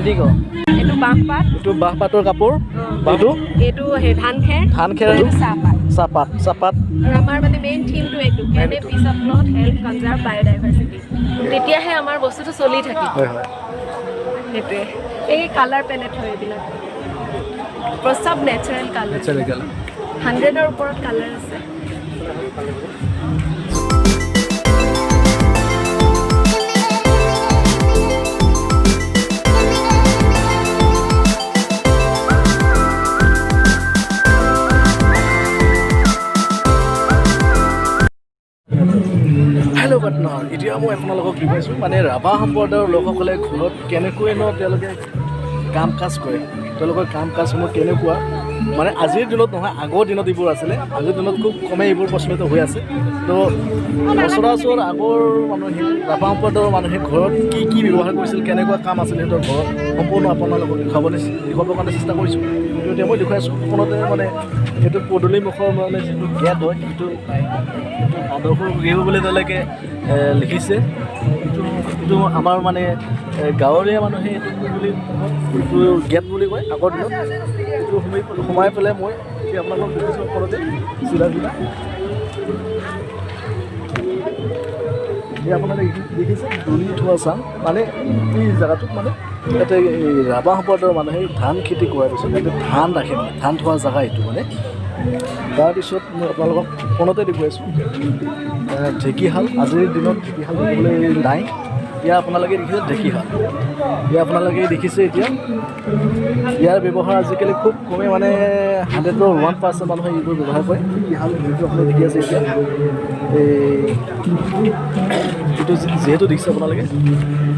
Painting. এইটো বাঁহপাত। এইটো বাঁহপাতৰ কাপোৰ। এইটো? এইটো ধান খেৰ। ধান খেৰ। এইটো চাহপাত। চাহপাত, চাহপাত। আৰু আমাৰ মানে মেইন থিমটো এইটো, can a piece of cloth help conserve biodiversity? তেতিয়াহে আমাৰ বস্তুটো চলি থাকিব। হয় হয় সেইটোৱে এই কালাৰ পেলেট হয় এইবিলাক, চব নেচাৰেল কালাৰ। Natural colour. 100ৰ ওপৰত কালাৰ আছে। হেল্ল' পাৰ্টনাৰ, এতিয়া মই আপোনালোকক দেখুৱাইছোঁ মানে ৰাভা সম্প্ৰদায়ৰ লোকসকলে ঘৰত কেনেকৈনো তেওঁলোকে কাম কাজ কৰে, তেওঁলোকৰ কাম কাজসমূহ কেনেকুৱা। মানে আজিৰ দিনত নহয়, আগৰ দিনত এইবোৰ আছিলে। আজিৰ দিনত খুব কমেই এইবোৰ প্ৰচলিত হৈ আছে। তো সচৰাচৰ আগৰ মানুহে, ৰাভা সম্প্ৰদায়ৰ মানুহে ঘৰত কি কি ব্যৱহাৰ কৰিছিল, কেনেকুৱা কাম আছিল সিহঁতৰ ঘৰত, সম্পূৰ্ণ আপোনালোকক দেখুৱাবৰ কাৰণে চেষ্টা কৰিছোঁ। কিন্তু এতিয়া মই দেখুৱাইছোঁ ফোনতে, মানে সেইটো পদূলিমুখৰ মানে যিটো গেট হয়, সেইটো সেইটো আদৰ্শ গৃহ বুলি তেওঁলোকে লিখিছে। এইটো আমাৰ মানে গাঁৱলীয়া মানুহে এইটো কি বুলি কয়, এইটো গেট বুলি কয় আগৰ দিনত। এইটো সোমাই পেলাই মই এতিয়া আপোনালোকক দেখিছোঁ ফোনতে চিধা চিধা। এই আপোনালোকে দেখিছে দলি থোৱা চাং, মানে এই জেগাটোত মানে ইয়াতে এই ৰাভা সম্প্ৰদায়ৰ মানুহে ধান খেতি কৰাৰ পিছত ইয়াতে ধান ৰাখে, মানে ধান থোৱা জেগা এইটো মানে। তাৰপিছত মই আপোনালোকক ফোনতে দেখুৱাইছোঁ ঢেঁকীশাল। আজিৰ দিনত ঢেঁকীশাল দেখিবলৈ নাই। ইয়াৰ আপোনালোকে দেখিছে ঢেঁকীশাল, ইয়াৰ আপোনালোকে দেখিছে। এতিয়া ইয়াৰ ব্যৱহাৰ আজিকালি খুব কমেই, মানে 100ৰ 1% মানুহে এইবোৰ ব্যৱহাৰ কৰে। ঢেঁকীশাল যিটো আপুনি দেখি আছে এতিয়া, এই এইটো যিহেতু দেখিছে আপোনালোকে,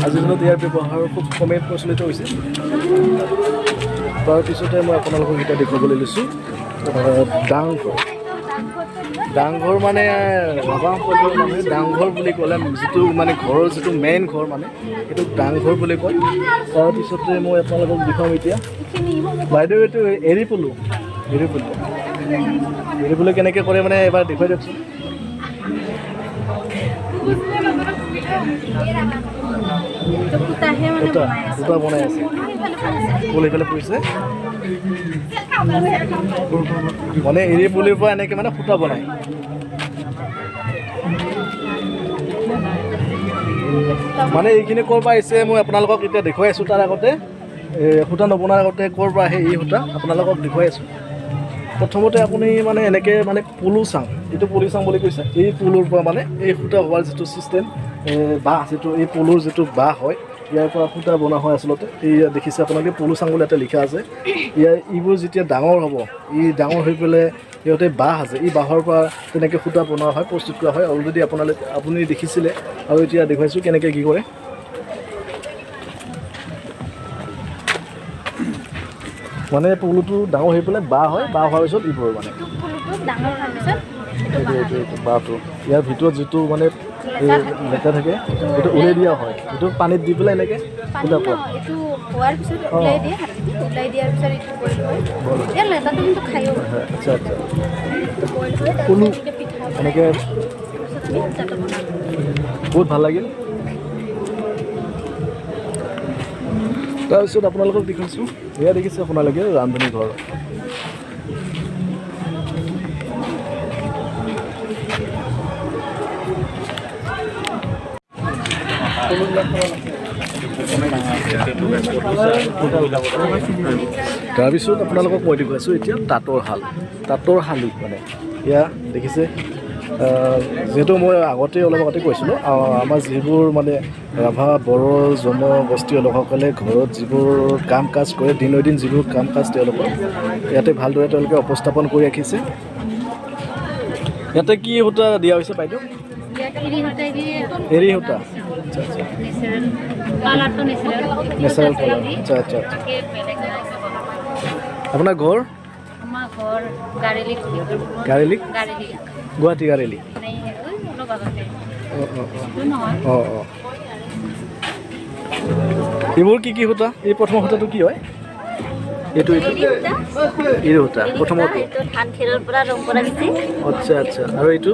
আজিৰ দিনত ইয়াৰ ব্যৱহাৰ খুব কমেই প্ৰচলিত হৈছে। তাৰপিছতে মই আপোনালোকক এতিয়া দেখুৱাবলৈ লৈছোঁ ডাংঘৰ। ডাংঘৰ মানে ৰাভা সম্প্ৰদায়ৰ মানুহে ডাংঘৰ বুলি ক'লে যিটো মানে ঘৰৰ যিটো মেইন ঘৰ, মানে সেইটোক ডাংঘৰ বুলি কয়। তাৰপিছতে মই আপোনালোকক দেখুৱাম এতিয়া বাইদেউ, এইটো এৰী পলু, এৰী পলু, এৰী পলু কেনেকৈ কৰে মানে এবাৰ দেখুৱাই দিয়কচোন। সূতা, সূতা বনাই আছে। ফুল সেইফালে পৰিছে। মানে এৰী পুলিৰ পৰা এনেকৈ মানে সূতা বনায়। মানে এইখিনি ক'ৰ পৰা আহিছে মই আপোনালোকক এতিয়া দেখুৱাই আছোঁ। তাৰ আগতে সূতা নবনোৱাৰ আগতে ক'ৰ পৰা আহে এই সূতা আপোনালোকক দেখুৱাই আছোঁ। প্ৰথমতে আপুনি মানে এনেকৈ মানে পলু চাং, এইটো পলু চাং বুলি কৈছে। এই পলুৰ পৰা মানে এই সূতা হোৱাৰ যিটো ছিষ্টেম, বাঁহ যিটো, এই পলুৰ যিটো বাঁহ হয়, ইয়াৰ পৰা সূতা বনোৱা হয় আচলতে। এই দেখিছে আপোনালোকে পলু চাং বুলি ইয়াতে লিখা আছে। ইয়াৰ এইবোৰ যেতিয়া ডাঙৰ হ'ব, ই ডাঙৰ হৈ পেলাই সিহঁতে বাঁহ আছে, এই বাঁহৰ পৰা তেনেকৈ সূতা বনোৱা হয়, প্ৰস্তুত কৰা হয়। অলৰেডি আপুনি দেখিছিলে আৰু এতিয়া দেখুৱাইছোঁ কেনেকৈ কি কৰে। মানে পলুটো ডাঙৰ হৈ পেলাই বাঁহ হয়, বাঁহ হোৱাৰ পিছত এইবোৰ মানে এইটো বাঁহটো ইয়াৰ ভিতৰত যিটো মানে লেতেৰা থাকে, সেইটো উলিয়াই দিয়া হয়। সেইটো পানীত দি পেলাই এনেকৈ সূতা পোৱা। এইটো হোৱাৰ পিছত ওলাই দিয়ে, হাতেদি ওলাই দিয়াৰ পিছত এইটো বইল হয়। ইয়াৰ লেটাটো কিন্তু খায়ো। আচ্ছা আচ্ছা। বইল হয়। পলু পিঠা এনেকৈ বহুত ভাল লাগিল। তাৰপিছত আপোনালোকক দেখুৱাইছোঁ, এয়া দেখিছে আপোনালোকে ৰান্ধনী ঘৰ। তাৰপিছত আপোনালোকক মই দেখুৱাইছোঁ এতিয়া তাঁতৰ শাল, তাঁতৰ শালি মানে এয়া দেখিছে। যিহেতু মই আগতে অলপ আগতে কৈছিলোঁ, আমাৰ যিবোৰ মানে ৰাভা বড়ো জনগোষ্ঠীয় লোকসকলে ঘৰত যিবোৰ কাম কাজ কৰে, দৈনন্দিন যিবোৰ কাম কাজ তেওঁলোকৰ ইয়াতে ভালদৰে তেওঁলোকে উপস্থাপন কৰি ৰাখিছে। ইয়াতে কি সূতা দিয়া হৈছে বাইদেউ? এৰী সূতা। আচ্ছা আচ্ছা, নেচাৰেল কালাৰ। আচ্ছা আচ্ছা আচ্ছা। আপোনাৰ ঘৰ? গাৰেলি, গুৱাহাটী গাৰেলি। অঁ অঁ অঁ অঁ। এইবোৰ কি কি সূতা? এই প্ৰথম সূতাটো কি হয়? এইটো এইটো এৰী সূতা প্ৰথমতে। ধান খেৰৰ পৰা ৰং কৰা গৈছে। আচ্ছা আচ্ছা। আৰু এইটো?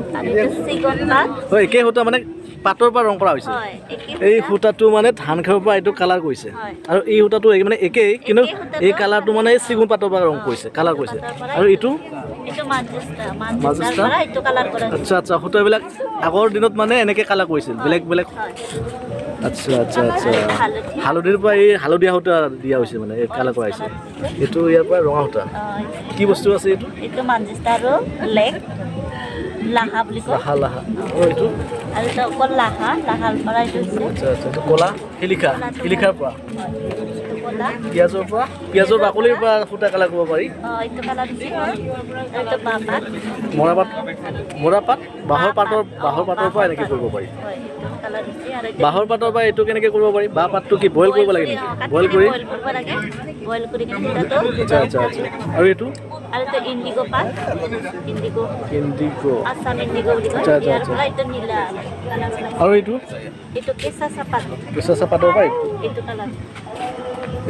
চিগন পাত। হয়, একে সূতা মানে পাতৰ পৰা ৰং কৰা হৈছে। হয়, একে। এই সূতা। সূতাটো মানে ধান খেৰৰ পৰা এইটো কালাৰ কৰিছে। হয়। আৰু এই সূতাটো মানে একেই, কিন্তু একেই সূতাটো। এই কালাৰটো মানে এই চেগুন পাতৰ পৰা ৰং কৰিছে, কালাৰ কৰিছে। পাতৰ পৰা। আৰু এইটো? এইটো মাজুস্তা, মাজুস্তাৰ মাজুস্তা? পৰা এইটো কালাৰ কৰা হৈছে। আচ্ছা, সূতাবিলাক আগৰ দিনত মানে এনেকে কালাৰ কৰিছিল, বেলেগ বেলেগ। হয়। আচ্ছা। হালধি। হালধিৰ পৰা এই হালধীয়া সূতা দিয়া হৈছে, মানে এই কালাৰ কৰা হৈছে। এইটো ইয়াৰ পৰা ৰঙা সূতা। কি বস্তু আছে এইটো? এইটো মানজিস্তা আৰু লেক লাহা বুলি কয়। লাহা, লাহা। আৰু এইটো? আৰু এইটো অকল লাহা, লাহাৰ পৰা এইটো হৈছে। আচ্ছা, এইটো ক'লা শিলিখা, শিলিখাৰ পৰা। হয়, এইটো ক'লা। পিঁয়াজৰ পৰা, পিঁয়াজৰ বাকলিৰ পৰা সূতা কালাৰ কৰিব পাৰি। এইটো কালাৰ দিছে। আৰু এইটো বাঁহপাত। মৰাপাত, মৰাপাত, বাঁহৰ পাতৰ, বাঁহৰ পাতৰ পৰা এনেকৈ কৰিব পাৰি। হয়, এইটো কালাৰ দিছে। আৰু এইটো বাঁহৰ পাতৰ পৰা এইটো কেনেকৈ কৰিব পাৰি? বাঁহ পাতটো কি বইল কৰিব লাগে নেকি? বইল কৰি। বইল কৰিব লাগে, বইল কৰি কিনে সূতাটো। আচ্ছা, আৰু এইটো? আৰু এইটো ইণ্ডিগো পাত, ইণ্ডিগো। ইণ্ডিগ'। আছাম ইণ্ডিগো বুলি কয়। আচ্ছা, আচ্ছা, ইয়াৰ আচ্ছা। পৰা এইটো নীলা কালাৰ ওলাইছে। আৰু এইটো? এইটো কেঁচা চাহপাত। কেঁচা চাহপাতৰ পৰা এইটো? এইটো কালাৰ।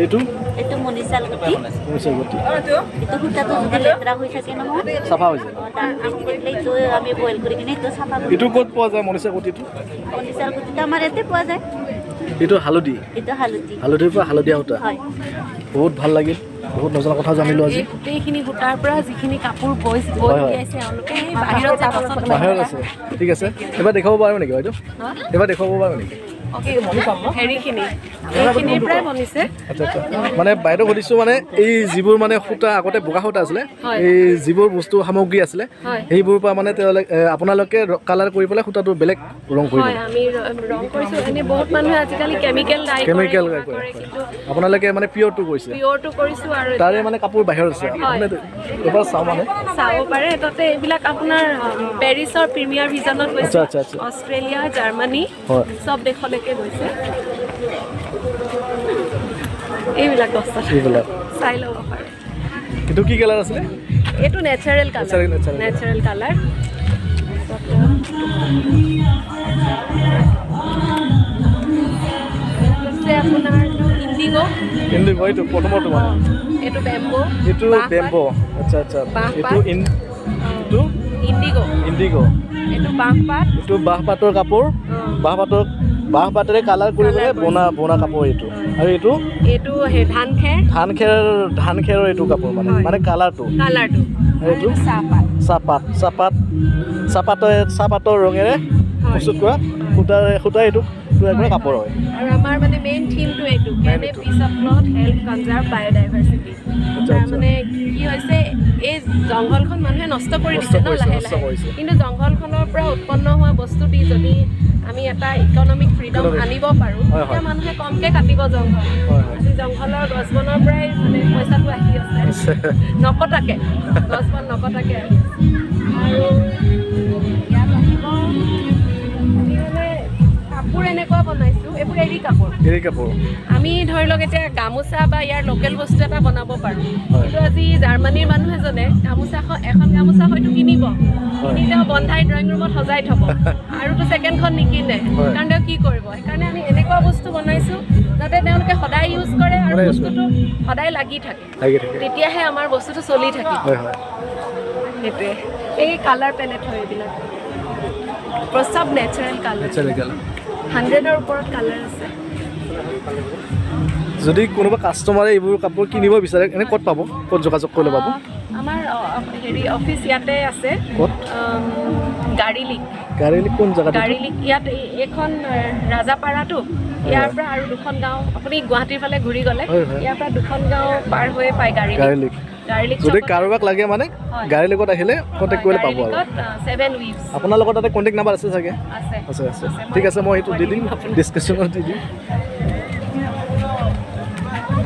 এইটো? এইটো মণিচাল গুটি। মৰিচৰ গুটি। এইটো সূতাটো যদি লেতেৰা হৈ থাকে নহয়, চাফা হৈ যায়। দাগ বেছি থাকিলে এইটো আমি বইল কৰি কিনে এইটো চাফা কৰোঁ। এইটো ক'ত পোৱা যায় মৰিচা গুটিটো? মণিচাল গুটিটো আমাৰ ইয়াতে পোৱা যায়। এইটো হালধি? এইটো হালধি। হালধিৰ পৰা হালধীয়া সূতা। হয়। বহুত ভাল লাগিল, বহুত নজনা কথা জানিলোঁ আজি। এই গোটেইখিনি সূতাৰ পৰা যিখিনি কাপোৰ বৈ বৈ হয়, হয়। উলিয়াইছে এওঁলোকে, সেই বাহিৰত যে গছত। বাহিৰত আছে। ঠিক আছে, এবাৰ দেখুৱাব পাৰিব নেকি বাইদেউ? এবাৰ দেখুৱাব পাৰিব নেকি? হেৰিখিনি এইখিনিৰ পৰাই বনিছে। আচ্ছা, মানে বাইদেউ সুধিছোঁ, মানে এই যিবোৰ মানে সূতা আগতে বগা সূতা আছিলে, এই যিবোৰ বস্তু সামগ্ৰী আছিলে, সেইবোৰৰ পৰা মানে তেওঁলোকে আপোনালোকে কালাৰ কৰি পেলাই সূতাটো বেলেগ ৰং কৰি হয়, আমি ৰং কৰিছোঁ। এনেই বহুত মানুহে আজিকালি কেমিকেল ডাই কেমিকেল কৰে, কৰে, কিন্তু আপোনালোকে মানে পিয়ৰটো কৰিছে। পিয়ৰটো কৰিছোঁ আৰু তাৰে মানে কাপোৰ বাহিৰত আছে। মানে এবাৰ চাওঁ মানে। চাব পাৰে তাতে। এইবিলাক আপোনাৰ পেৰিছৰ প্ৰিমিয়াৰ ভিজনত গৈছে। আচ্ছা আচ্ছা আচ্ছা অষ্ট্ৰেলিয়া, জাৰ্মানী, চব দেশলৈকে গৈছে এইবিলাক বস্তু। এইবিলাক। চাই ল'ব পাৰে। এইটো কি কালাৰ আছিলে? এইটো natural colour. Natural, natural. Natural colour. আপোনাৰ ইণ্ডিগ'। ইণ্ডিগ', এইটো প্ৰথমৰটো মানে। এইটো বেম্বো। এইটো বেম্ব। আচ্ছা। বাঁহ এইটো পাত। এইটো ইণ্ডিগ'। ইণ্ডিগ'। এইটো বাঁহপাত। এইটো বাঁহ পাতৰ কাপোৰ। বাঁহ পাতৰ, বাঁহ পাতেৰে কালাৰ কৰি Colour পেলাই কৰিছে। বনা কাপোৰ এইটো। আৰু এইটো? এইটো সেই ধান খেৰ। ধান খেৰ, ধান খেৰৰ এইটো কাপোৰ মানে। মানে কালাৰটো। কালাৰটো। আৰু এইটো? চাহপাত। চাহপাত, চাহপাত, চাহপাতৰ ৰঙেৰে প্ৰস্তুত কৰা সূতাৰে, সূতা এইটো তৈয়াৰ কৰা কাপোৰ হয়। আৰু আমাৰ মানে মেইন থিমটো এইটো, Main can a এইটো। piece of cloth help conserve biodiversity? তাৰমানে কি হৈছে, এই জংঘলখন মানুহে নষ্ট কৰি নষ্ট দিছে ন কৰিছে, লাহে নষ্ট লাহে। কৰিছে। কিন্তু জংঘলখনৰ পৰা উৎপন্ন হোৱা বস্তু দি যদি আমি এটা ইকনমিক ফ্ৰীডম Economic। আনিব পাৰোঁ, হয়, তেতিয়া মানুহে কমকৈ কাটিব জংঘল। হয় হয় আজি জংঘলৰ গছ বনৰ পৰাই মানে পইচাটো আহি আছে, নকটাকে, গছ বন নকটাকে আহি আছে। আৰু ইয়াত আহিব, আমি মানে কাপোৰ এনেকুৱা বনাইছোঁ, এইবোৰ এৰী কাপোৰ। এৰী কাপোৰ। আমি ধৰি লওক এতিয়া গামোচা বা ইয়াৰ লোকেল বস্তু এটা বনাব পাৰোঁ। কিন্তু আজি জাৰ্মানীৰ মানুহ এজনে গামোচা, এখন গামোচা হয়তো কিনিব, কিনি তেওঁ বন্ধাই ড্ৰয়িং ৰুমত সজাই থ'ব, আৰুতো ছেকেণ্ডখন নিকিনে। কাৰণ তেওঁ কি কৰিব? সেইকাৰণে আমি এনেকুৱা বস্তু বনাইছোঁ যাতে তেওঁলোকে সদায় ইউজ কৰে আৰু সদায় use কৰে। বস্তুটো সদায় লাগি থাকে। লাগি থাকে। তেতিয়াহে আমাৰ বস্তুটো চলি থাকিব। হয় হয় সেইটোৱে এই কালাৰ পেলেট হয় এইবিলাক, চব নেচাৰেল কালাৰ। Natural colour. 100ৰ ওপৰত কালাৰ আছে। যদি কোনোবা কাষ্টমাৰে এইবোৰ কাপোৰ কিনিব বিচাৰে, এনে ক'ত পাব, ক'ত যোগাযোগ কৰিলে পাব? আমাৰ হেৰি অফিচ ইয়াতে আছে। ক'ত? গাড়ীলিক। গাড়ী কোন জেগাত? গাড়ীলিক ইয়াত, এইখন ৰাজাপাৰাটো, ইয়াৰ পৰা আৰু দুখন গাঁও, আপুনি গুৱাহাটীৰ ফালে ঘূৰি গ'লে হয়, হয়। ইয়াৰ পৰা দুখন গাঁও পাৰ হৈয়ে পায় গাড়ীলিক। গাড়ীলিক। গাড়ীলিক যদি চকত। কাৰোবাক লাগে মানে গাড়ীৰ লগত আহিলে কণ্টেক্ট কৰিলে পাব আৰু। ছেভেন উইভছ। আপোনালোকৰ তাতে কণ্টেক্ট নাম্বাৰ আছে চাগে? আছে। আছে, আছে। আছে, ঠিক আছে, মই সেইটো দি দিম। আপোনাক। ডিছক্ৰিপশ্যনত দি দিম।